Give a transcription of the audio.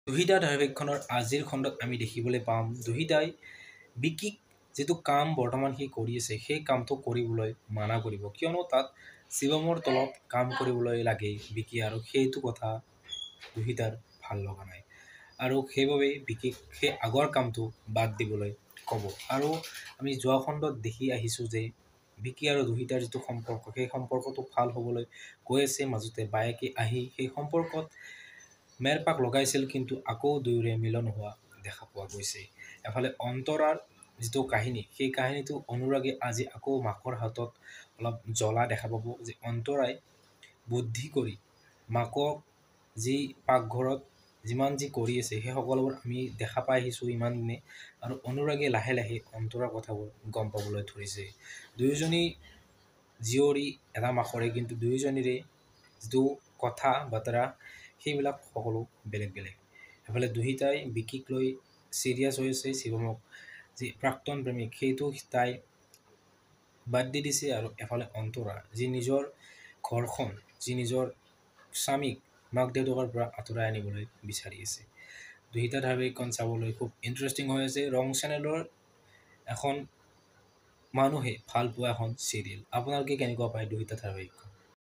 দুহিতা ধাৰাবাহিকখনৰ আজিৰ খণ্ডত আমি দেখিবলৈ পাম দুহিতাই বিকিক যিটো কাম বৰ্তমান সি কৰি আছে সেই কামটো কৰিবলৈ মানা কৰিব, কিয়নো তাত শিৱমৰ তলত কাম কৰিবলৈ লাগে বিকি, আৰু সেইটো কথা দুহিতাৰ ভাল লগা নাই আৰু সেইবাবেই বিকিক সেই আগৰ কামটো বাদ দিবলৈ ক'ব। আৰু আমি যোৱা খণ্ডত দেখি আহিছোঁ যে বিকি আৰু দুহিতাৰ যিটো সম্পৰ্ক, সেই সম্পৰ্কটো ভাল হ'বলৈ গৈ আছে। মাজতে বায়েকে আহি সেই সম্পৰ্কত মেৰপাক লগাইছিল, কিন্তু আকৌ দুয়োৰে মিলন হোৱা দেখা পোৱা গৈছে। এফালে অন্তৰাৰ যিটো কাহিনী, সেই কাহিনীটো অনুৰাগে আজি আকৌ মাকৰ হাতত অলপ জ্বলা দেখা পাব যে অন্তৰাই বুদ্ধি কৰি মাকক যি পাকঘৰত যিমান যি কৰি আছে সেই সকলোবোৰ আমি দেখা পাই আহিছোঁ ইমান দিনে, আৰু অনুৰাগে লাহে লাহে অন্তৰাৰ কথাবোৰ গম পাবলৈ ধৰিছে। দুয়োজনী জীয়ৰী এটা মাকৰে, কিন্তু দুয়োজনীৰে যিটো কথা বতৰা সেইবিলাক সকলো বেলেগ বেলেগ। এফালে দুহিতাই বিকিক লৈ চিৰিয়াছ হৈ আছে, শিৱমক যি প্ৰাক্তন প্ৰেমিক সেইটো তাই বাদ দি দিছে, আৰু এফালে অন্তৰা যি নিজৰ ঘৰখন, যি নিজৰ স্বামীক মাক দেউতাকৰ পৰা আঁতৰাই আনিবলৈ বিচাৰি আছে। দুহিতা ধাৰাবাহিকখন চাবলৈ খুব ইণ্টাৰেষ্টিং হৈ আছে। ৰং চেনেলৰ এখন মানুহে ভাল পোৱা এখন চিৰিয়েল। আপোনালোকে কেনেকুৱা পায় দুহিতা ধাৰাবাহিকখন?